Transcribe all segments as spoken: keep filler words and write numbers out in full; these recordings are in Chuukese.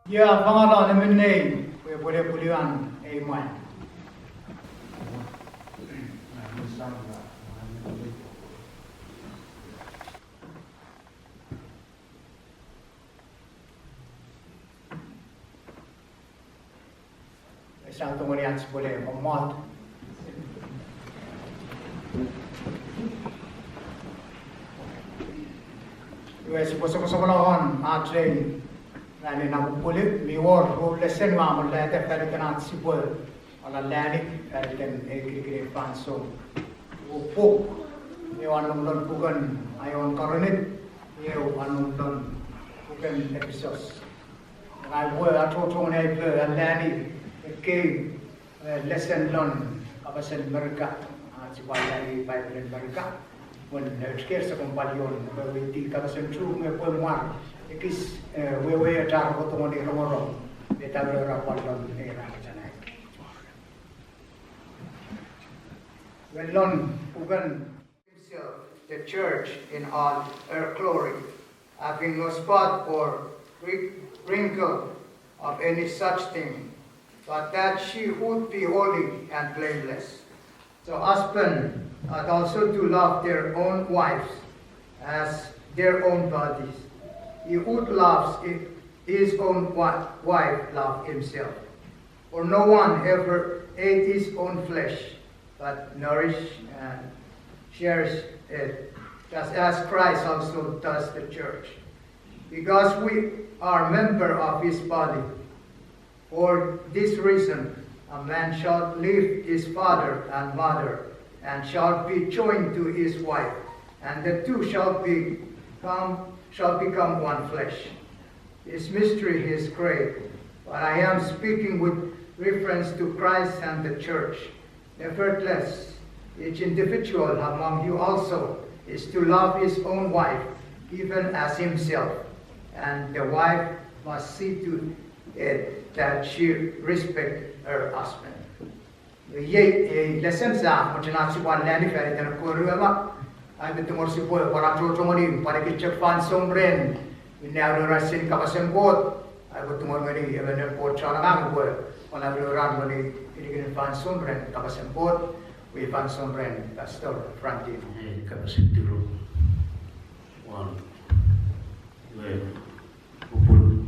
Ia fangalo neminei pwe epwele pwuluan ei mwan. Esap tongeni ach pwele momot. Iwe sipwe soposopono won ach ei ranin apupulu, mi wor ru lesen ua mollata faniten ach sipwe alaleani faniten ei kinikinin fansoun. Puk, ew a nom lon puken aewin Korint, ew a nom lon puken Efisos. Ngang upwe achocho ngeni ai upwe aleani ekkei lesen lon kapasen Merika, ach sipwe aleani Paipelen Merika. Pwe nouch kewe sokkopat ion weweiti kapasen Chuuk me pwe mwar ekis wewe echar kotongeni rongorong, me tawe ra pwal lon ei ran chanai. Wen lon puken himself, the church in all her glory, having no spot or wri- wrinkle of any such thing, but that she would be holy and blameless. So husbands ought also to love their own wives as their own bodies. He who loves his own wife loves himself. For no one ever ate his own flesh, but nourishes and shares it, just as Christ also does the church, because we are members of his body. For this reason, a man shall leave his father and mother, and shall be joined to his wife, and the two shall become, shall become one flesh. This mystery is great, but I am speaking with reference to Christ and the church. Nevertheless, each individual among you also is to love his own wife, even as himself, and the wife must see to it that she respect her husband. Iei ei lesen sia mochen ach sipwe aleani faniten ekkewe ruemon. Ai upwe tungor sipwe pwan achocho ngeni pwan ekis chok fansoun ren, minne a ura seni kapasen Kot. Ai upwe tungor ngeni emon noun Kot chon angang pwe pwan a ura ngeni kinikinin fansoun ren kapasen Kot, iwe fansoun ren Pastor Frankie. Ei kapasen tiro won, iwe, pupunu,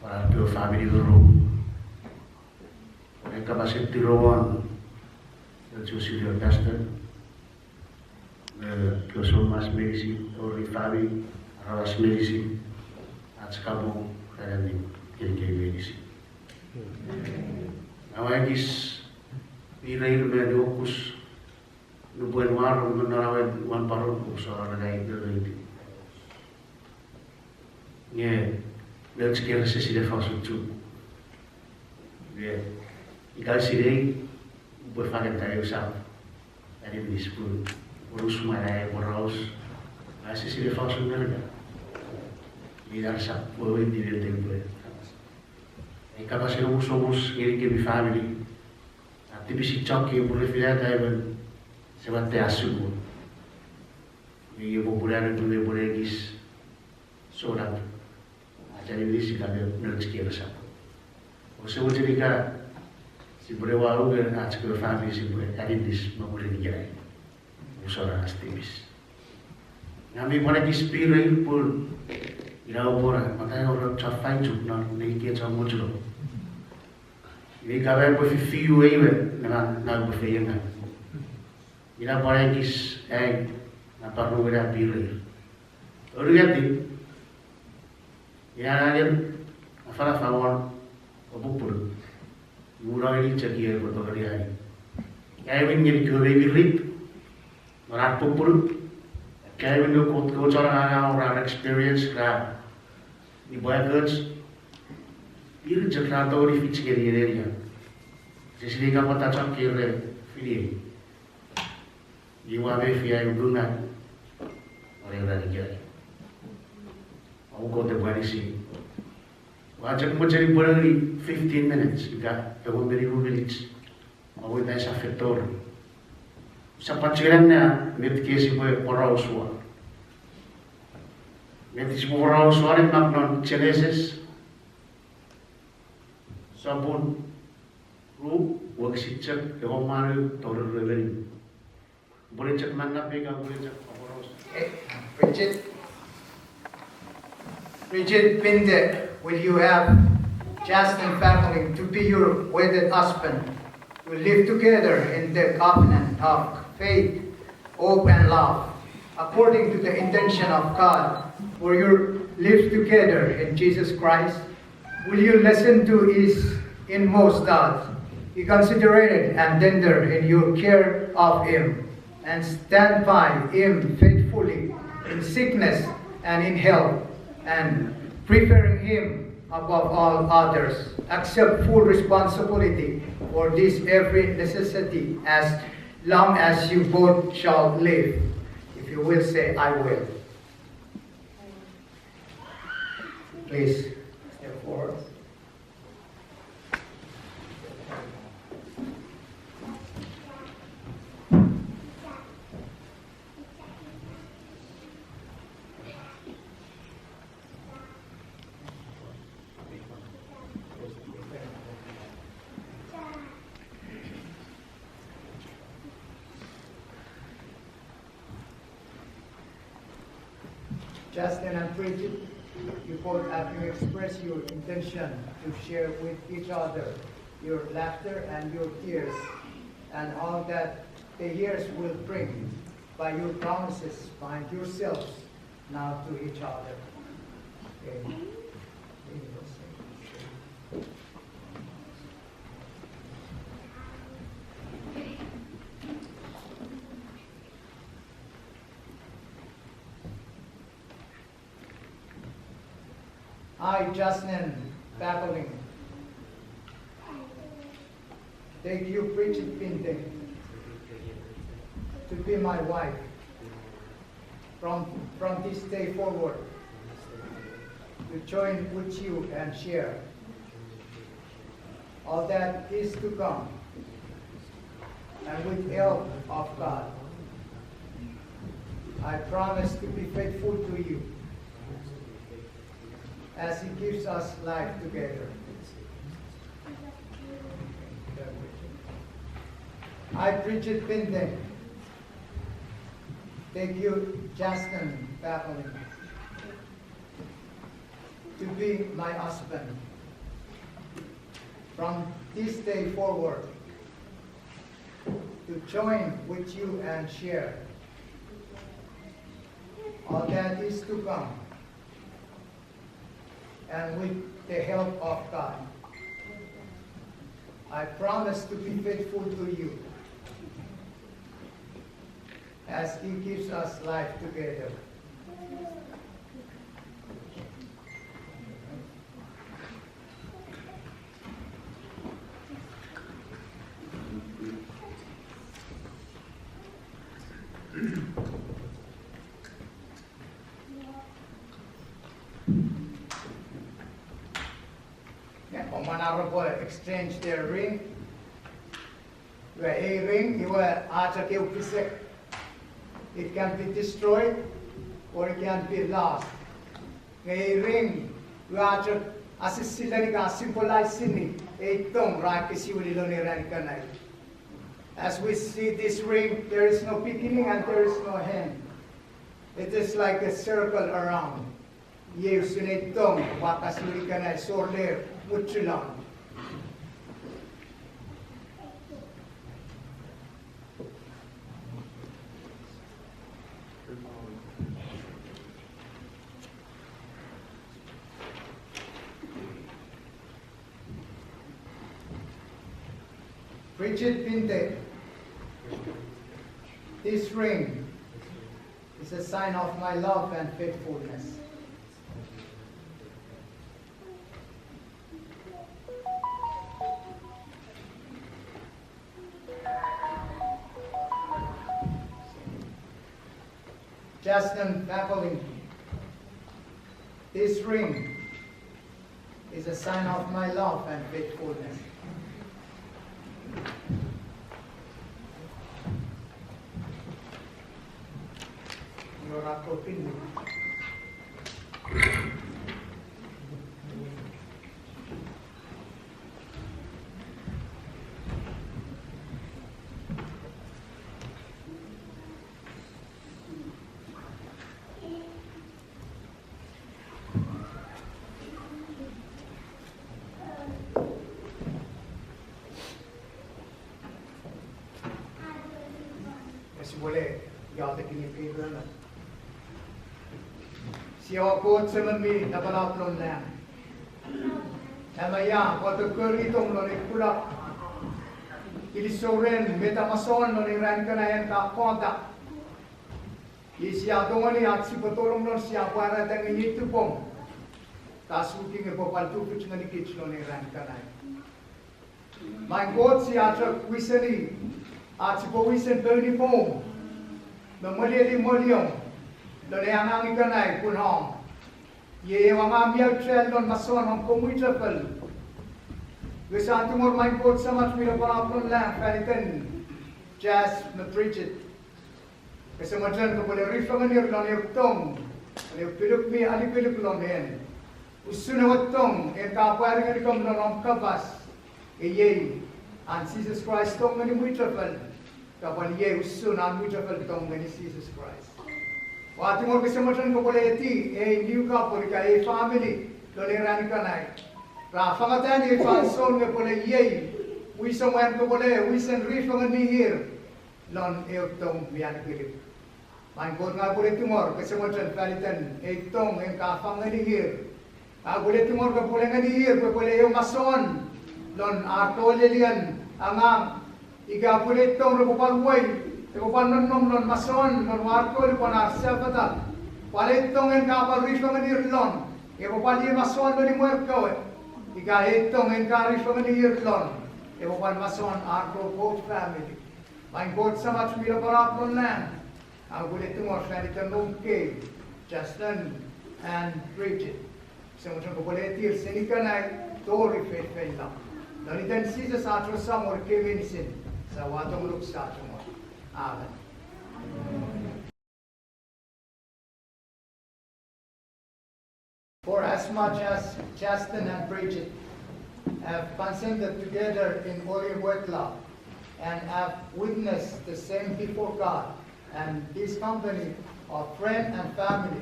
pwan ar kewe famini me rom. Ei kapasen tiro won, echo senior pastor, me kewe soumas meinisin, tori famini, aramas meinisin, ach kapong ren ami kei meinisin. Aua ekis pireir me nuokus, nupwen ua rong me non awen wan paron uso arangai me reiti. Nge nouch kewe rese sinei fansoun Chuuk. Nge ika sinei, upwe fangen ta ew sap aninis pun, pun usmana ai poraus, ese sinei fansoun Merika. Ina sap weweiti met upwe, ai kapasen omusomus ngenikemi famini. A tipisi chok pwe upwe finata emon seman te asuko. Nge iei popun an epwe, epwe ekis sonap ach aninis ika me nouch kewe resap. Ouse mochen ika sipwe ne wauge ach kewe famini sipwe aninis me pwinin ikenai. Usun ach tipis. Ngang mi pwan ekis pireir pun ina upwe ura, matai ora chon fai Chuuk non nei kewe chon mochuno. Iwe ika pwe fifiu ei we, nge ngang upwe feiengaw. Ina pwan ekis ai, ngang pwan ru ena pireir. Oruetin, ina ngang afanafan won, o pupunu. Iwe ina ngeni chok ie epwe tongeni ani. Aewin ngeni kewe mei mirit, non ar pupunu. Aewin ngeni Kot kewe chon angang, ar experience, ra, ni pwe ekkoch mirit chok ra tongeni fich ngeni ei area. Ese sinei ika pwata chok kewe re finiei. Iwe ua mefi ai ukunga won ei ran ikenai. Ua ukot epwe anisi. Ua chok mochen upwe nengeni fifteen minutes ika engon me nimu minutes. Ua wita esa fetori. Usap pwan chok annea met kei sipwe poraus won. Met sipwe poraus won e mak non Genesis. Sopun ru, wokisin chok engon me wanu tori ruemon. Pwene chok manna peka, pwene chok aporaus. Eh, Bridget. Bridget Pinte, will you have Justin Fackling to be your wedded husband, to live together in the covenant of faith, hope, and love, according to the intention of God, will you live together in Jesus Christ? Will you listen to his inmost thoughts, be considerate and tender in your care of him, and stand by him faithfully in sickness and in health, and preferring him above all others? Accept full responsibility for this every necessity as long as you both shall live. If you will say, "I will." Please step forward. Justin and Bridget, you both have expressed your intention to share with each other your laughter and your tears, and all that the years will bring by your promises bind yourselves now to each other. Amen. I, Justin Fackling, take you, Bridget Pinte, to be my wife from, from this day forward, to join with you and share all that is to come, and with help of God, I promise to be faithful to you as He gives us life together. I, Bridget Pinte, take you, Justin Fackling, to be my husband from this day forward, to join with you and share all that is to come, and with the help of God, I promise to be faithful to you as He gives us life together. Nge, omwan ar repwe exchange their ring. Iwe ei ring, iwe a chok eu pisek. It can be destroyed or it can be lost. Nge ei ring, iwe a chok asisilenik, a symbolize-ini ei tong ra ekkesiwili lon ei ran ikenai. As we see this ring, there is no beginning and there is no end. It is like a circle around. Iei usun ei tong, ua ekkesiwili ikenai, esor le muchulon. Bridget Pinte, this ring is a sign of my love and faithfulness. Justin Fackling, this ring is a sign of my love and faithfulness. Nora Kopin. Wole, iotek ngeni Abraham. Sia Kot Semach mi napanap lon lang. Am aia pwal kokori tong lon ei kunok. Kilisou ren met a masouan lon ei ran ikenai en ka kota. Iei sia tongeni ach sipwe tolong lon sia pwarata ngeni ei tupom. Ka suki nge pwe pwal tufich ngenikich lon ei ran ikenai. Maing Kot, sia chok wiseni ach sipwe wisen pouni poum me mwelieli mweliom lon ei angang ikenai pun om. Iei ewe angang mi auchea lon masouen om kewe mwichefel. Iwe sia tungor Maing Kot Semach mi napanap lon lang fan iten Jas me Bridget. Kose mochen kopwele rifengenir lon eu tong, lon eu piluk mi alipiluk lon en. Usun ewe tong en ka pwari ngenikem lon om kapas, iei an Jises Kraist tong ngeni mwichefel, ka pwan iei usun an mwichefel tong ngeni Jises Kraist. Ua tungor kose mochen kopwele eti ei new couple ika ei family lon ei ran ikenai. Ra fangata ei fansoun nge pwele iei wisen mwan kopwele wisen rifengeni ir lon eu tong mi alipiluk. Maing Kot, ngang upwele tungor kose mochen fan iten ei tong en ka fang ngeni ir. Ngang upwele tungor kopwele ngeni ir pwe pwele eu masouen lon ar kewe lelien angang. Ika pwele tong repwe pwal wei, epwe pwal nonnom lon masouen lon war kewe lupwen ar sefetan. Pwal ei tong en ka pwal rifengeni ir lon, epwe pwal iei masouen lon imwer kewe. Ika ei tong en ka rifengeni ir lon, epwe pwal masouen ar kewe family. Maing Kot Semach mi napanap lon lang, ngang upwele tungor fan iten noum kei, Justin and Bridget. Kose mochen kopwele etir seni ikenai tori feinfeino. Non iten Jises ach we Samol kei meinisin, sa ua tonguluk sa chumor. Amen. For as much as Justin and Bridget have consented together in holy wedlock and have witnessed the same before God and this company of friend and family,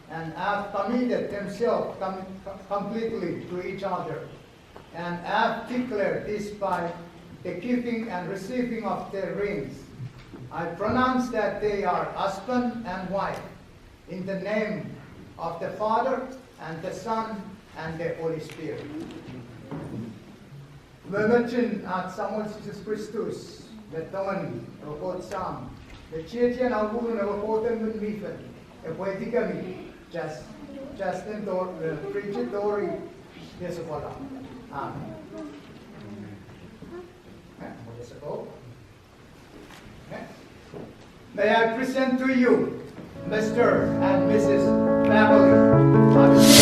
and have committed themselves com- completely to each other, and have declared this by the giving and receiving of their rings. I pronounce that they are husband and wife in the name of the Father and the Son and the Holy Spirit. Umoumochen ach Samol Jises Kristus, me tongen ewe Kot Sam, me chiechi an aururun ewe Kot Ngun mi Fel, epwe etikemi, Jas- Justin tori, eh, Bridget tori, Iesu Kot. Amen. Eh, Iesu Kot. May I present to you Mister and Missus Family?